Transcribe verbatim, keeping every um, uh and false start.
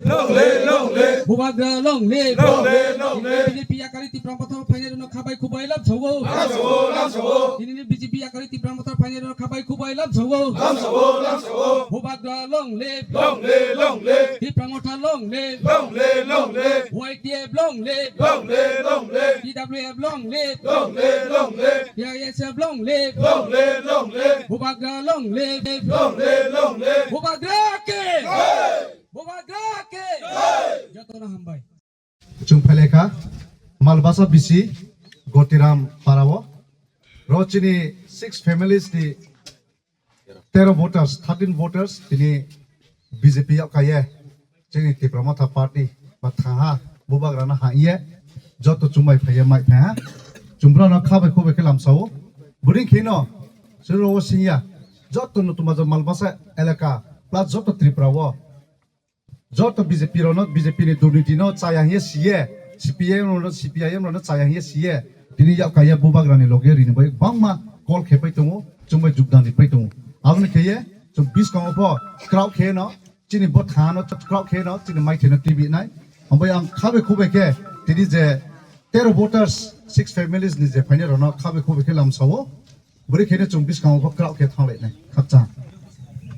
Long live, long live. Bubagra long live. Long live, long live. B J P yakari Tipra Motha phainai rokno khabai khubai lam sao. Lam sao, lam sao. Tini ni B J P yakari Tipra Motha phainai rokno khabai khubai lam sao. Lam sao, lam sao. Bubagra long live. Long live, long live. Tipra Motha long live. Long live, long live. Y T F long live. Long live, long live. T W F long live. Long live, long live. T I S F long live. Long live, long live. Bubagra long live. Long live, long live. Bubagra ke. Hey! Bubagra ke. Hey! Jotono hambai. Chwng phailai kha Malbasa bisi Gotiram parao. Ro chini six families ni tero voters, thirteen voters tini B J P yao kaiye chini Tipra Motha party ba thaha Bubagrano ha iye joto chumbai phaiye mai phaiha chumbrano khabai khubai khe lamsao bwrwi kheno suro singya joto no tuma Malbasa elaka plus joto Tripura o joto B J P rokno, B J P ni durniti no chaya hiye siye, C P I M rokno, C P I M rokno chaya hiye siye, tini yak kaiya Bubagrani loge rini bai bangma call khe pai tongo, chumbai jugdan ri pai tongo. Aboni kheye chwng biskango pho krauk khe no, chini bo thano krauk khe no, chini mai theno T V nai. Ambai ang khabe khubai khe tini je tero voters, six families ni je phainai rokno khabe khubai khe lamsao, bwrwi kheno chwng biskango pho krauk khe thanglai nai. Khakchang.